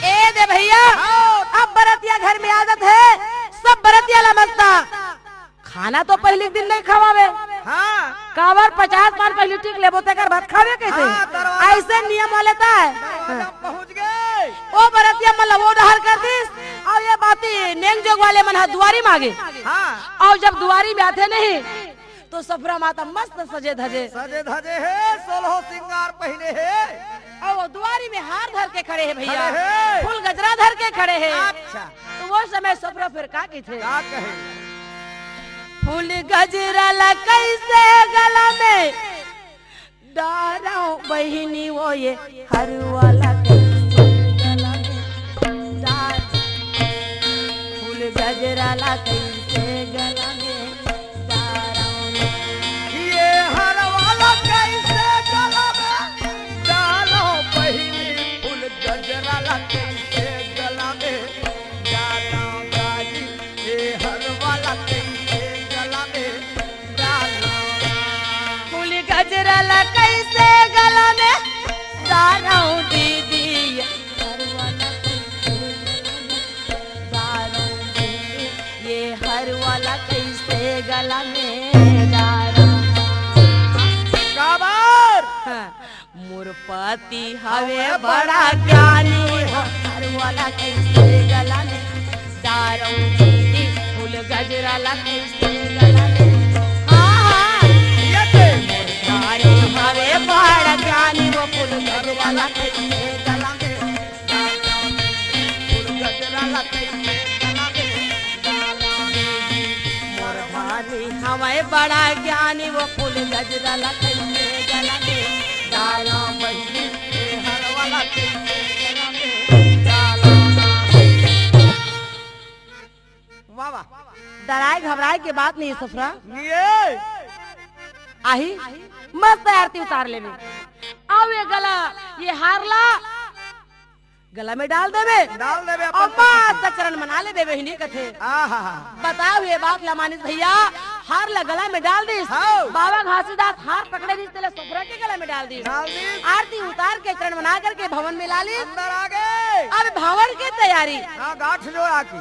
ए दे भइया, हाँ। अब बरतिया घर में आ जात हे, सब बरतिया ला मस्त खाना तो पहिली दिन नइ खवावे। हाँ। काबर पचास पान पहिली टीक लेबो तेकर बाद खावे कइसे? हाँ, दरवाजा अइसे नियम वाले त हे। दरवाजा पहुँच गे। ओ बरतिया मन ला वो डहर कर दिस, अउ ये बाती नेंग जोग वाले मन ह दुवारी म आगे। हाँ। अउ जब दुवारी में आथे नहीं, त सफरा माता मस्त सजे धजे। सजे धजे हे, सोलहो सिंगार पहिने हे। अउ वो दुवारी में हार धर के खड़े हे भइया। खड़े हे। फूल गजरा धर के खड़े हे। अच्छा। त वो समय सफरा फेर का कहिथे? का कहे? फूल गजरा ला कइसे गला में डारंव बहिनी वो ये हरवा ला कइसे गला में डार-, फूल गजरा ला कइसे गला में डारंव। ये हरवा ला कइसे गला में डारंव बहिनी, फूल गजरा ला कइसे गला में डारंव बाजी, ये हरवा ला कइसे गला में डारंव। फूल गजरा ला कइसे गला में डारंव दीदी, ये हरवा ला कइसे गला में डारंव दीदी, ये हरवा ला कइसे गला में डारंव। काबर? हाँ। मोर पति हवे बड़ा ज्ञानी, वो हरवा ला कइसे गला में डारंव दीदी, फूल गजरा ला कइसे गला में। हाँ, हाँ। ये दे। मोर पति हवे बड़ा ज्ञानी, वो फूल गजरा ला कइसे गला में डारंव दीदी, फूल गजरा ला कइसे गला में डारंव दीदी। मोर पति हवे बड़ा ज्ञानी, वो फूल गजरा ला कइसे गला में डारंव बहिनी, ये हरवा ला कइसे गला में डारंव। डराए घबराए के बात नहीं ससुरा। नहीं है। आही, मस्त आरती उतार लेबे। अउ ये गला, ये हार ला गला में डाल देबे। डाल देबे अपन अउ मस्त चरण मना लेबे बहिनी कथे। आहा। बताओ ये बात ला मानिस भैया, हार ला गला में डाल दिस। हाँ। बाबा घासीदास हार पकड़े दिस, तेला ससुरा के गला में डाल दिस। डाल दिस। आरती उतार के चरण मना करके भवन में ला लिस। अंदर आ गए। अब भांवर के तैयारी। हाँ, गांठ जोड़ा की।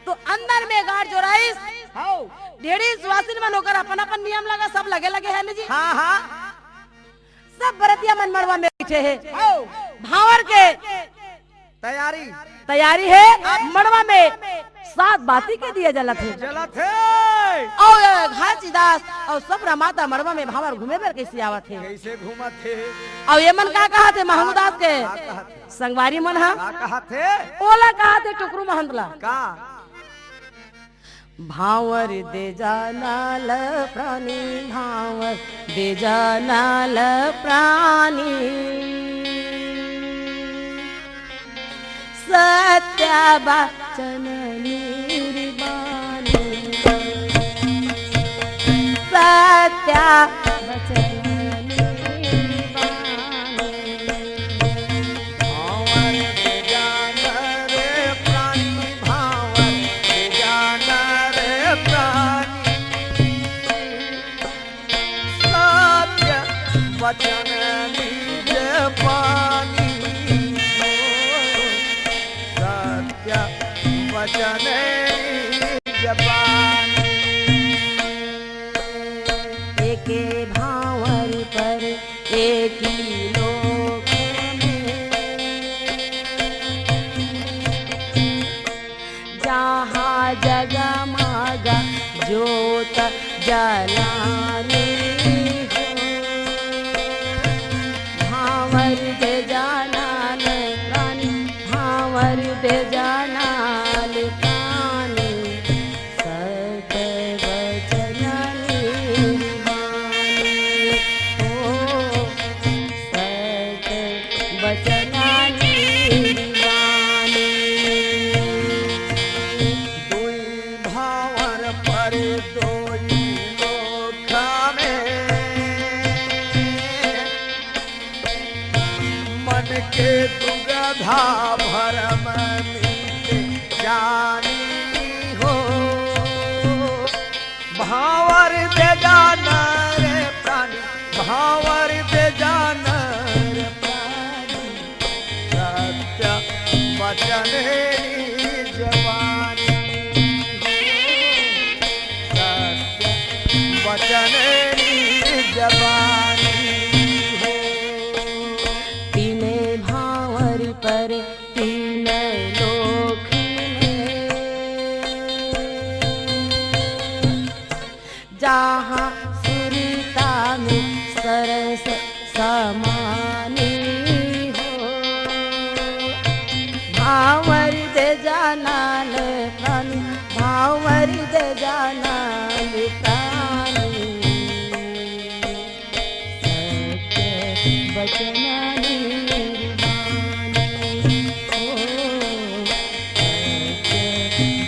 तो अंदर में गांठ जोड़ाइस। हाँ। ढेड़ी सुवासिन मन ओकर अपन अपन नियम लगा, सब लगे लगे हे न जी। हाँ, हाँ। सब बरतिया मन मड़वा में बैठे हे। हाँ। भांवर के तैयारी। तैयारी हे। मड़वा में सात बाती के दिया जलत हे। जलत हे। अउ ये घासीदास अउ ससुरा माता मड़वा में भांवर घूमे बर कइसे आवत हे। कइसे घूमत हे। अउ ये मन का कहत हे महमूदास के का कहत हे? संगवारी मन ह। का कहत हे? ओला कहत हे टुकरू महंत ला। का? भांवर दे जा ना ल प्रानी, भांवर दे जा ना ल प्रानी। सत्य बचन निर्वाणी, सत्य बचन निर्वाणी। भांवर दे जा ना रे प्राणी, भांवर दे जा ना रे प्राणी। सत्य बचन निज पानी हो, सत्य बचन निज पानी। एके भांवर पर एकी लोक में, जहाँ जगमग जोत जलानी हो। भांवर दे जा ना ल प्रानी, भांवर दे जा ना ल प्रानी। सत बचन निर्वाणी हो, सत बचन निर्वाणी। दुई भांवर पर दोई लोक में, मन के दुगधा भरम मिट जानी हो। भांवर दे जा ना रे प्राणी, भांवर दे जा ना रे प्राणी। सत्य बचन निज पानी हो, सत्य बचन निज पानी हो। तीने भांवर पर तीन लोक में, जहाँ सुरता में सरस समानी हो। भांवर दे जा ना ल प्राणी, भांवर दे जा ना ल प्राणी। सत्य बचन निर्वाणी हो, सत्य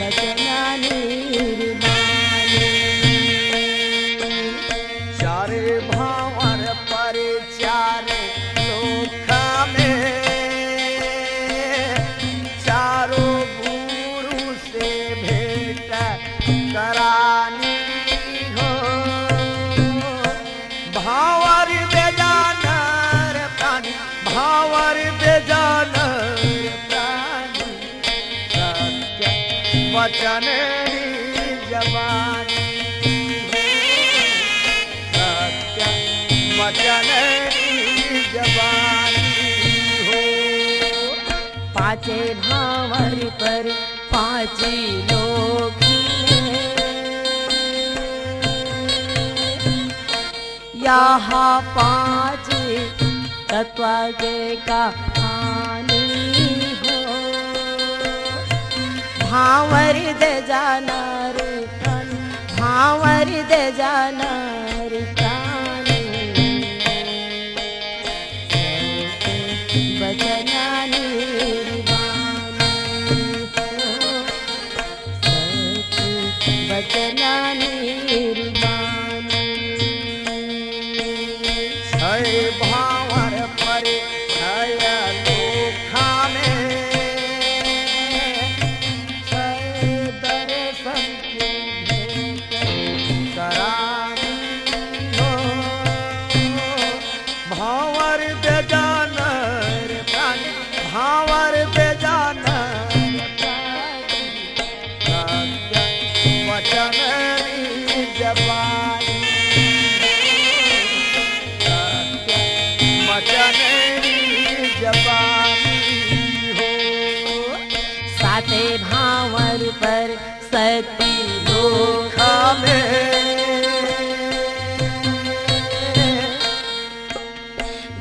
बचन निर्वाणी। चारे भांवर पर चारे लोक में, चारों गुरु से भेंट करानी हो। भांवर दे जा ना रे प्राणी, भांवर दे जा ना रे प्राणी। सत्य बचन निज पानी हो, सत्य बचन निज पानी हो। पांचे भांवर पर पांची लोक में, यहाँ पांच तत्व के कहानी हो। भांवर दे जा ना रे प्राणी, भांवर दे जा ना रे प्राणी। सत्य बचन निर्वाणी हो, सत्य दे जाना, सत्य वचन निज पानी, सत्य वचन निज पानी हो। साते भांवर पर सती लोक में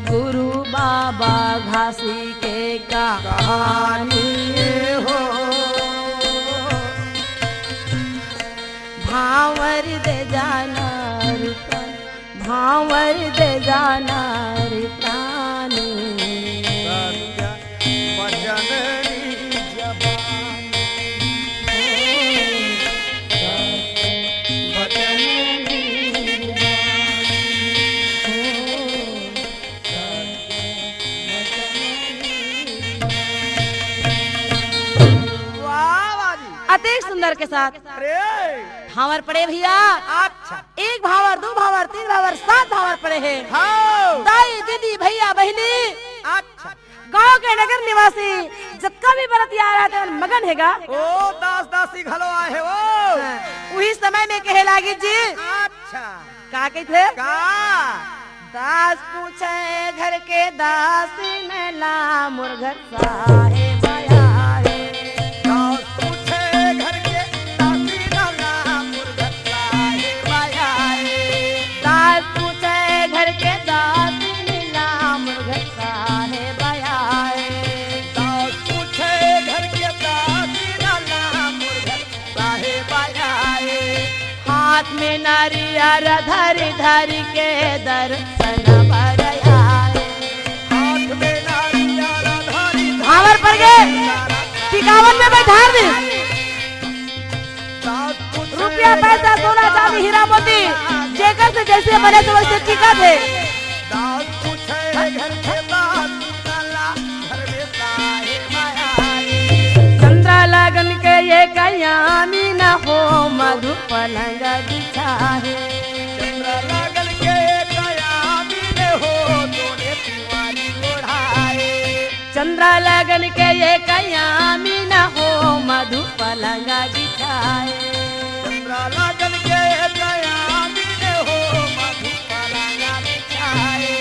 गुरु बाबा घासी के कहानी हो। भांवर दे जाना रूपन, भांवर दे जाना रे प्राणी। सत्य वचन निज पानी। वाह, वाह जी। अतेक सुंदर के साथ अरे। भांवर पड़े भैया। अच्छा। एक भांवर, दू भांवर, तीन भांवर, सात भांवर पड़े हे। हाँ। दाई, दीदी, भैया, बहिनी। अच्छा। गांव के नगर निवासी जतका भी बरतिया आए हे, तेमन मगन हे गा। ओ, दास दासी घलो आए हे ओ। हाँ, उही समय में कहे लागिस जी। अच्छा। का कहिथे? का? दास पूछे घर के दासिन ला, मोर घर साहेब आए। दास पूछे घर के दासिन ला, मोर घर साहेब आए। दास पूछे घर के दासिन ला, मोर घर साहेब आए। दास पूछे घर के दासिन ला, मोर घर साहेब आए। हाथ में नारियर धरि धरि के दर्शन बर आए। हाथ में नारियर धरि धरि भांवर पड़ गे। टिकावन में बैठार दे। रुपया, पैसा, सोना, चांदी, हीरा, मोती, जेकर से जैसे बने तो वैसे टिका दे। दास पूछे घर के दासिन ला, घर में साहेब आए। चंद्रा लगन के एक यामिन हो, मधु पलंग बिछाए। चंद्रा लगन के एक यामिन हो, तोने तिवारी ओढ़ाए। चंद्रा लगन के एक यामिन हो, मधु पलंग बिछाए। चंद्रा लगन के एक यामिन हो, मधु पलंग बिछाए।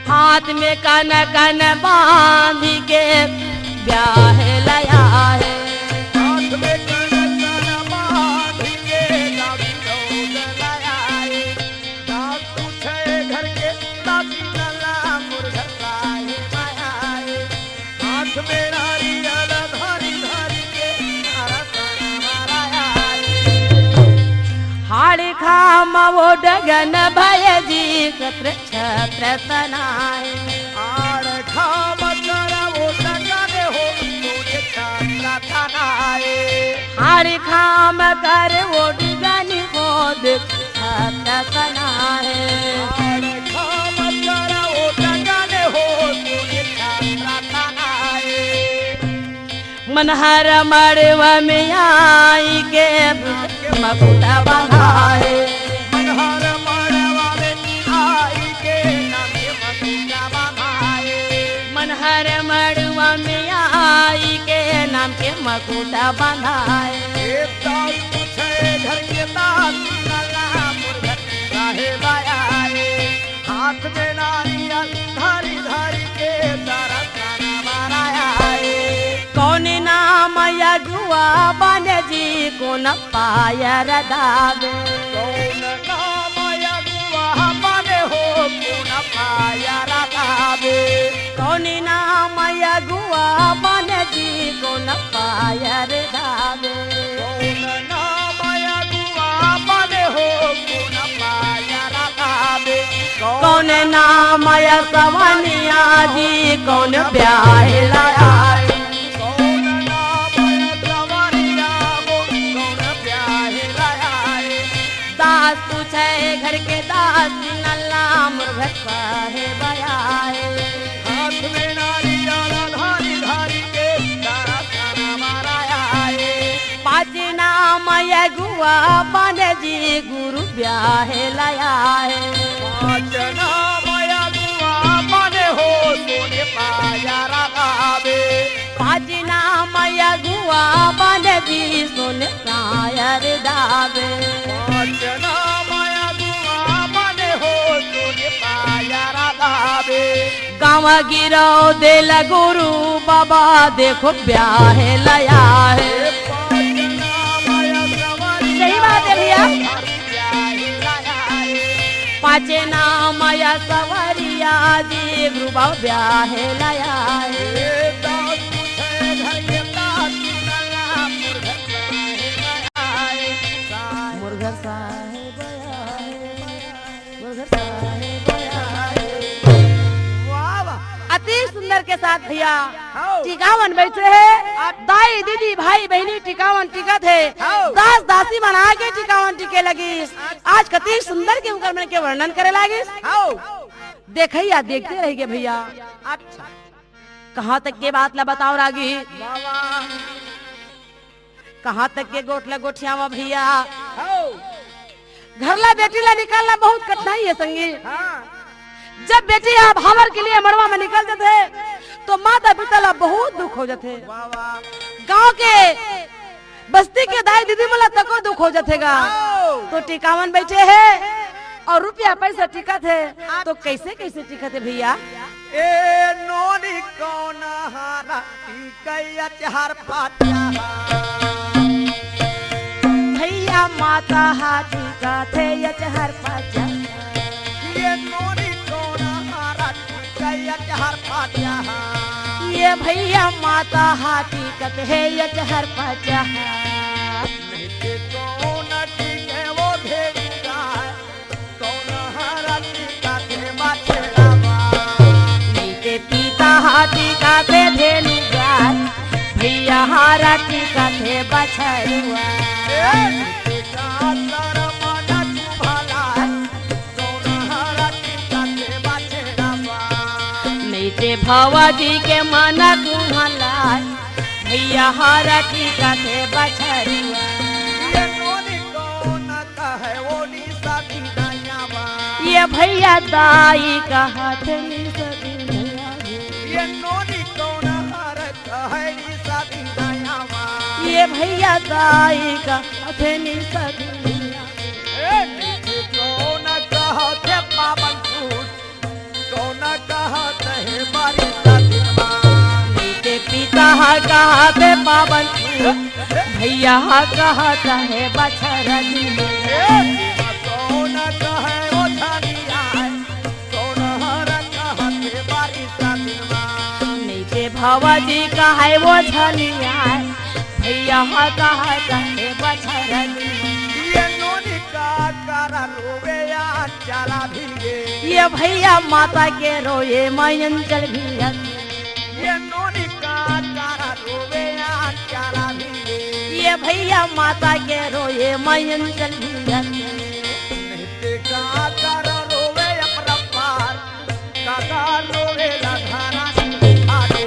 हाथ में कन कन बांधि के ब्याहे लाए। हाथ में कन कन बांधि के गाड़ी दौड़ लाए। दास पूछे घर के दासिन ला, मोर घर साहेब आए। हाथ में नारियल धरि धरि के नारा ताना मारा आए। हाड़ खाम ओ डगन भय जी, कत्र छत्र तनाए। हाड़ खाम कर ओ डगन हो, तोने छत्र तनाए। हाड़ खाम कर ओ डगन हो, देख छत्र तनाए। हाड़ खाम कर ओ डगन हो, तोने छत्र तनाए। मनहर मड़वा में आई के मकुट बंधाए। मनहर मड़वा में आई के नाम के मकुट बंधाए। मनहर मड़वा में आई के नाम के मकुट बंधाए। ए दास पूछे घर के दासिन ला, मोर घर साहेब आए। हाथ में नारियल धरि धरि के दर्शन बर आए। कौन नाम अगुआ बने जी, कोन पायर दाबे। कौन नाम अगुआ बने हो, कोन पायर दाबे। कौन नाम अगुआ बने जी, कोन पायर दाबे। कौन नाम अगुआ बने हो, कोन पायर दाबे। कौन नाम अय सवनिया जी, कोन ब्याहे लाए। कौन नाम अय सवनिया हो, कोन ब्याहे लाए। दास पूछे घर के दासिन ला, मोर घर साहेब आए। हाथ में नारियल धरि धरि के दर्शन बर आए। पाँच नाम अगुआ बने जी, गुरु ब्याहे लाए। पाँच नाम अगुआ बने हो, तोने पाँच पाँच नाम अगुआ बन जी सुन सायर दाबे। पाँच नाम अगुआ बन हो सुन सायर दाबे। गाँव गिरौ देला गुरु बाबा देखो ब्याहे लया हे। सही बात है भैया। पाँचे नाम या सवरिया जी गुरु बाबा ब्याहे लया हे। मुरघर साहेब आए, मुरघर साहेब आए। वाह, वाह। अति सुंदर के साथ भैया हाँ। टिकावन बैठे हे। दाई, दीदी, भाई, बहिनी टिकावन टिकत हे। हाँ। दास दासी मन आके टिकावन टिके लगिस। आज कति सुंदर के उनकर मन के वर्णन करे लागिस। हाँ। देखइया देखते रह गे भैया। अच्छा। कहाँ तक के बात ला बताओ रागी? वाह, वाह। कहाँ तक के गोठ ला गोठियावा भैया? हौ। घर ला बेटी ला निकालना बहुत कठिनाई है संगी। हाँ। जब बेटी हा भांवर के लिए मड़वा में निकल जाथे, तो माता पिता ला बहुत दुख हो जाथे। वाह, वाह। गांव के बस्ती के दाई दीदी मन ला तको दुख हो जाथे गा। हौ। तो टिकावन बैठे हे और रुपया पैसा टिकत हे, तो कैसे कैसे टिकत हे भैया? ए नोनी कौन हारा टीकैया चहर पाचा। भैया माता हा टीकत हे ये चहर पाचा। ये नोनी कौन हारा टीकैया चहर पाचा। ये भैया माता हा टीकत हे ये चहर पाचा। नहीं ते कौन टीके वो भेड़ूगा। कौन हरा टीकत हे बछड़ावा? नीचे पीता हा टीकत हे धेनु गाय, भैया हरा टीकत हे बछड़ुआ। ए, टीका कर मन तुम्हारा, कौन हरा टीकत हे बछड़ावा? नीचे भवाजी के मन तुम्हारा, भैया हरा टीकत हे बछड़ुआ। ये नोनी कौन कहे वो निशा दिनैया बा। ये भैया दाई कहत हे निशा दिनैया बा। ये नोनी कौन हर कहे निशा दिनैया बा। ये भैया दाई कहत हे निशा दिनैया बा। ए, नीचे कौन कहत हे पावन सूत। कौन कहत हे बारिश दिनवा? नीचे पीता हा कहत हे पावन सूत, भैया हा कहत हे बछर दिन। ए, कौन कहे ओ धनिया? कौन हर कहत हे बारिश दिनवा? नीचे भवाजी कहे ओ धनिया, भैया हा कहत हे बछर दिन। ये नोनी का कर रोवे या चला भीगे। ये भैया माता के रोए मायन चल भीगे। ये नोनी का कर रोवे या चला भीगे। ये भैया माता के रोए मायन चल भीगे। नहीं ते का कर रोवे अपरंपार। काका रोवेला धारा आगे।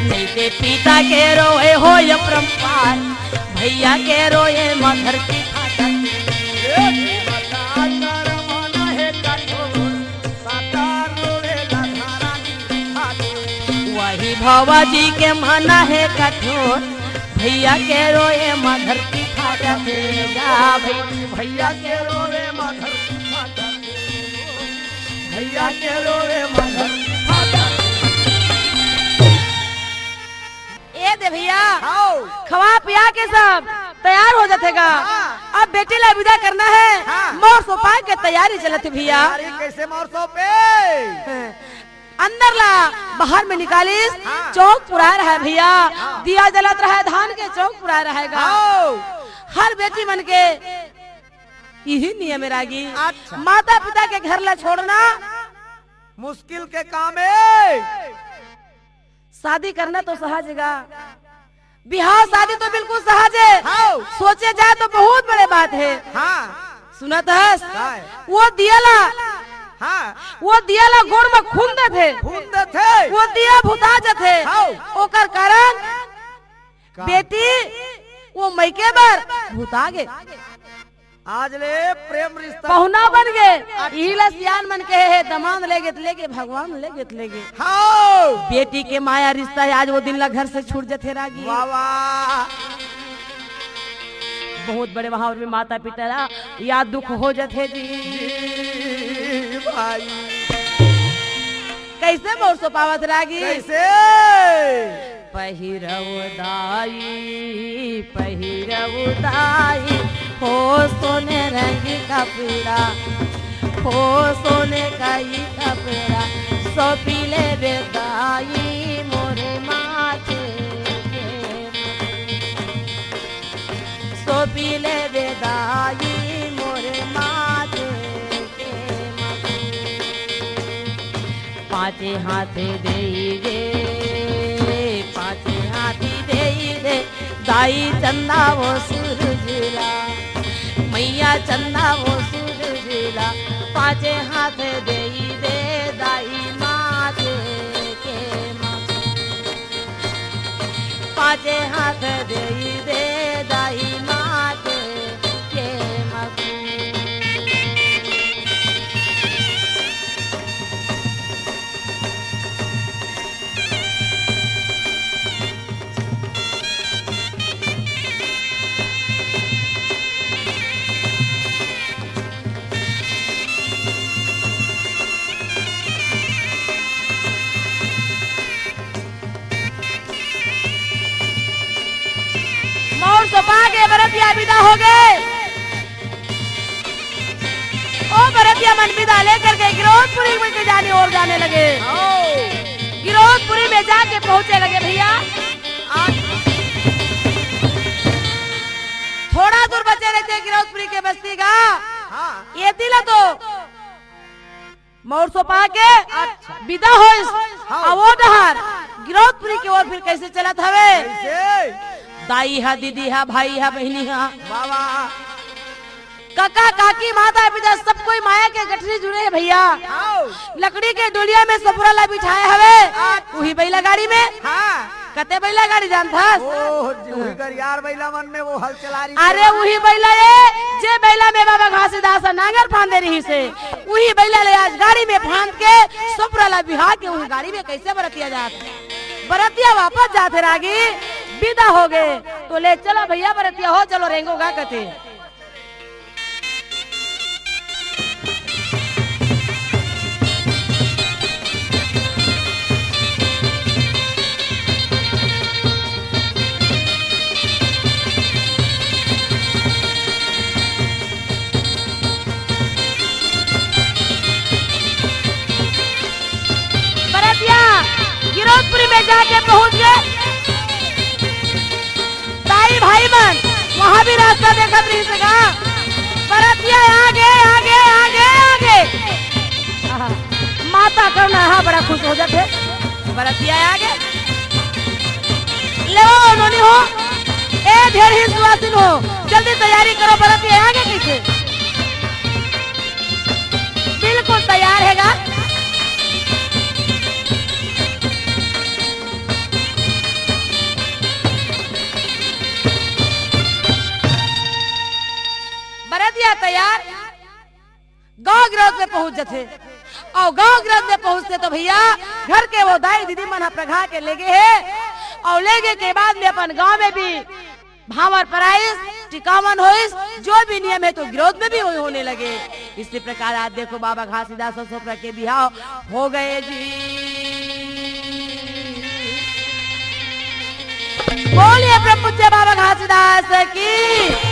जैसे पिता के रोए हो अपरंपार, भैया के रोए माँ धरती फाटक। ए, बता कर मन हे कठोर, काका रोवेला धारा आगे। वही भवाजी के मन हे कठोर, भैया के रोए माँ धरती फाटक। जा भैया, भैया के रोए माँ धरती फाटक। भैया के रोवे मधर। ए दे भैया, हाओ। खवा पिया के सब तैयार हो जाथे गा। हाँ। अब बेटी ला विदा करना है। हाँ। मोर सोपाय के तैयारी चलत हे भैया। तैयारी कैसे मोर सोपे? अंदर ला बाहर में निकालिस, हाँ। चौक पुराय रहा है भैया। हाँ। दिया जलत रहा है, धान के चौक पुराय रहेगा। हाओ। हर बेटी मन के इही नियम हे रागी। अच्छा। माता पिता के घर ला छोड़ना मुश्किल के काम हे। शादी करना तो सहज हे गा, बिहाव शादी तो बिल्कुल सहज हे। हाँ। सोचे जाए तो बहुत बड़े बात हे। हाँ। सुनत हस? काय? वो दिया ला, हाँ। वो दिया ला गोड़ में खून देथे। खून देथे। वो दिया भुता जथे। हाँ। ओकर कारण का? बेटी वो मइके बर भुता गे। आज ले प्रेम रिश्ता पहुना बन गे। अच्छा। इही ला सियान मन कहे हे, दमांद लेगे त लेगे, भगवान लेगे त लेगे। हाँ। बेटी के माया रिश्ता हे, आज वो दिन ला घर से छूट जथे रागी। वाह, वाह। बहुत बड़े वहां और भी माता पिता ला या दुख हो जथे जी। जी भाई। कैसे मोर सो पावत रागी? कैसे? पहिरव दाई, पहिरव दाई, हो सोने रंग कपड़ा, हो सोने कई कपड़ा, सौंपी लेबे दाई मोरे माथे के, सौंपी लेबे दाई मोरे माथे के। पाँचे हाथ देई दे, पाँचे हाथ देई दे, दाई चंदा वो सूरज ला, मैया चंदा वो सूरज ला, पाँचे हाथ देई दे, दाई माथे के माथे। पाँचे हाथ देई दे दाई माथे के माथे। मोर सोपा के बरतिया बिदा हो गे। ओ बरतिया मन बिदा लेकर के गिरौदपुरी में के जाने और जाने लगे। गिरौदपुरी में जाके पहुंचे लगे भैया। थोड़ा दूर बचे रहते गिरौदपुरी के बस्ती का। हाँ। ये दिला तो मौर सोपा के अच्छा। बिदा होइस। हाँ। आ वो डहार गिरौदपुरी के ओर फिर कैसे चलत हवे? कैसे? दाई हा, दीदी हा, भाई हा, बहिनी हा। वाह, वाह। काका, काकी, माता, पिता सब कोई माया के गठरी जुड़े हे भैया। हाँ। लकड़ी के डोलिया में सपुरा ला बिठाए हवे। अच्छा। उही बैला गाड़ी में। हाँ। कते बैला गाड़ी जानथस? ओह, उही गरियार बैला मन में वो हल चला रही अरे थी। उही बैला ए, जे बैला में बाबा घासीदास ह नांगर फांदे रहिस हे, उही बैला ले आज गाड़ी में फांद के सपुरा ला बिहा के उही गाड़ी में कैसे बरतिया जात? बरतिया वापस जात हे रागी, बिदा हो गे। तो ले चलो भैया बरतिया हो, चलो रेंगो गा कथे। बरतिया गिरौदपुरी में जाके पहुंच गे। दाई भाई मन वहां भी रास्ता देखत रहिस हे का। बरतिया आगे, आगे, आगे, आगे। आहा, माता करुणा हा बड़ा खुश हो जाथे। बरतिया आगे। ले ओ नोनी हो, ए ढेर ही सुवासिन हो, जल्दी तैयारी करो, बरतिया आगे कइसे। बिल्कुल तैयार हे गा। बरतिया तैयार गांव गिरौद में पहुंच जथे। अउ गांव गिरौद में पहुंचथे तो भैया घर के वो दाई दीदी मन ह प्रघा के लेगे हे। अउ लेगे के बाद में अपन गांव में भी भांवर पराइस, टिकावन होइस, जो भी नियम हे तो गिरौद में भी वही होने लगे। इसी प्रकार आज देखो बाबा घासीदास अउ सोपरा के बिहाव हो गए जी। बोलिए प्रभु पूज्य बाबा घासीदास की।